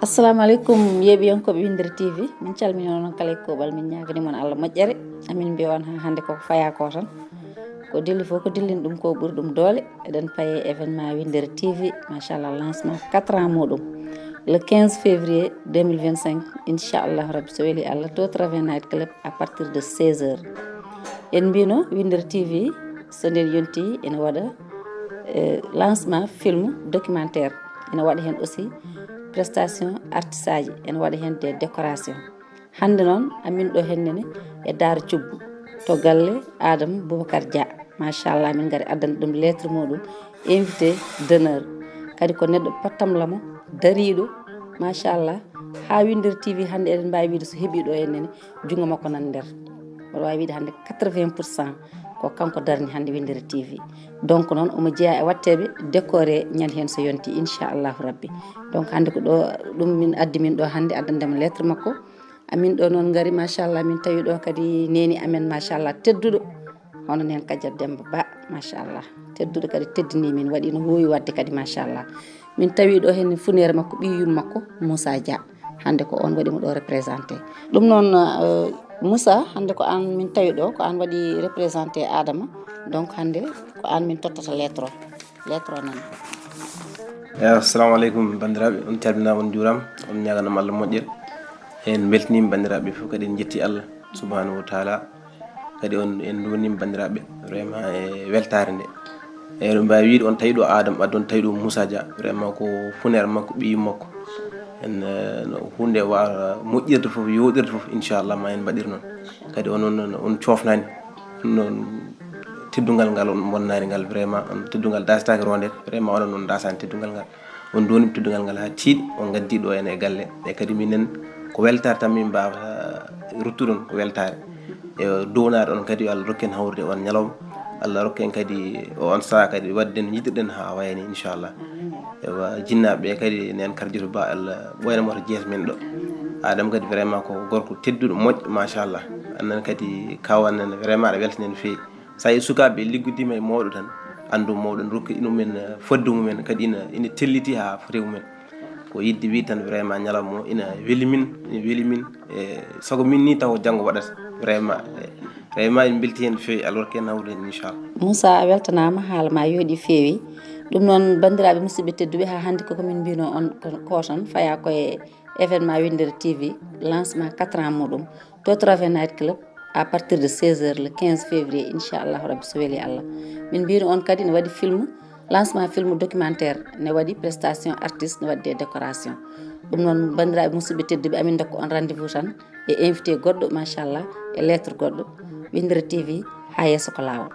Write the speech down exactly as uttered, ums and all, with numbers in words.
Assalamu aleykum, yeeɓiyankooɓe Winndere T V. Min calmini on kala e kuuɓal, min ñaagani mon Allah moƴƴere. Amin mbiya on haa hannde koko faya ko tan. Ko dilli fof ko dillini ɗum ko ɓuri ɗum doole. Eɗen paye événement Winndere T V, machallah, lancement quatre ans muɗum. Le quinze février deux mille vingt-cinq, inchallah rabbi, so weli Allah, to Traven Night Club à partir de seize heures. En mbino Winndere T V, so nden yonti, ene waɗa, eh, lancement film documentaire. Ene waɗa heen aussi prestation artiste aji, ene waɗa heen des décorations. Hannde noon, amin ɗo hennene e Daara Cubbu, to galle Adama Boubacar Dia. Machallah, min ngari addande ɗum lettre muɗum, invité d'honneur. Kadi ko neɗɗo pattamlamo, dariiɗo, machallah. Haa Winndere T V hannde eɗen mbaawi wiide so heɓii ɗo hennene, junngo makko nan nder. Mboɗo waawi wiide hannde quatre-vingts pour cent ko kanko darni hannde Winndere T V. Donc noon, omo jeyaa e watteeɓe décoré ñande heen so yonti, inchallahu rabbi. Donc hannde ko ɗo ɗum min addi min ɗo hannde, addandema lettre makko. Amin ɗo noon ngari, machallah, min tawi ɗo kadi neeni amen, machallah, tedduɗo. Hono nen Kadia Demba Ba, machallah. Tedduɗo kadi teddini min, waɗi no woowi waɗde kadi, machallah. Min tawi ɗo heen funeere makko, ɓiy yum makko, Moussa Dia. Hannde ko on waɗi mo ɗo représenté. Ɗum noon, euh, Moussa, hannde ko an min tawi ɗo, ko an waɗi représenté Adama. Donc hannde ko an min tottata lettre o. Lettre o nan. Eyi, assalamu aleykum banndiraaɓe, on calminaama, on njuuraama, on ñaaganama Allah moƴƴere. En mbeltaniima banndiraaɓe fof, kadi en njetti Allah subhanahu wa taala. Kadi on, en nduwaniima banndiraaɓe vraiment e weltaare nde. Eyi, eɗen mbaawi wiide on tawi ɗo Adama, addi on tawi ɗo Moussa Dia, vraiment ko funeere makko, ɓiy makko. En, eh, no huunde waawa moƴƴirde fof, yooɗirde fof, inchallah ma en mbaɗir noon. Kadi on, on, on, on coofnaani, on, on teddungal ngal on bonnaani ngal, vraiment on teddungal daasetaake rondeede, vraiment onon on ndaasaani teddungal ngal. On nduwaniima teddungal ngal haa tiiɗi, on ngaddi ɗo en e galle. E kadi minen ko weltaare tan min mbaawata ruttude on, ko weltaare. E duwanaade on kadi, yo Allah rokku en hawrude on ñalawma. Allah rokku en kadi o on sahaa kadi waɗde no njiɗirɗen haa waya ni, inchallah. Ewa, jinnaaɓe ɓe kadi neen Kardiatou Ba, Allah ɓooyna mo to jees men ɗo. Adama kadi vraiment ko gorko tedduɗo, moƴƴo, machallah. Annan kadi kawan nan vraiment aɗa weltani en feewi. Sa yi sukaaɓe liggodima e mawɗo tan, anndu mawɗo ne rokki ɗumen, eh, fodde mumen, kadi ina, ina telliti haa foti e mumen. Ko yidde wiide tan vraiment ñalawma o ina weli min, ina weli min. E sago min ni taw janngo waɗata. Vraiment, eh, vraiment en mbelti heen feewi, Allah rokku en hawrude heen, inchallah. Moussa, a weltanaama, haala ma yooɗi feewi. Ɗum noon, banndiraaɓe musidɓe tedduɓe, haa hannde koko min mbino on ko, ko tan faya koye événement Winndere T V, lancement quatre ans muɗum. To Traven Night Club, à partir de seize heures le quinze février, inchallahu rabbi, so weli Allah. Min mbino on kadi ne waɗi film, lancement film documentaire, ne waɗi prestation artiste, ne waɗi des décorations. Ɗum noon, banndiraaɓe musidɓe tedduɓe, amin ndokka on rendez-vous tan e invité goɗɗo, machallah, e lettre goɗɗo. Winndere T V, haa yeeso ko laawol.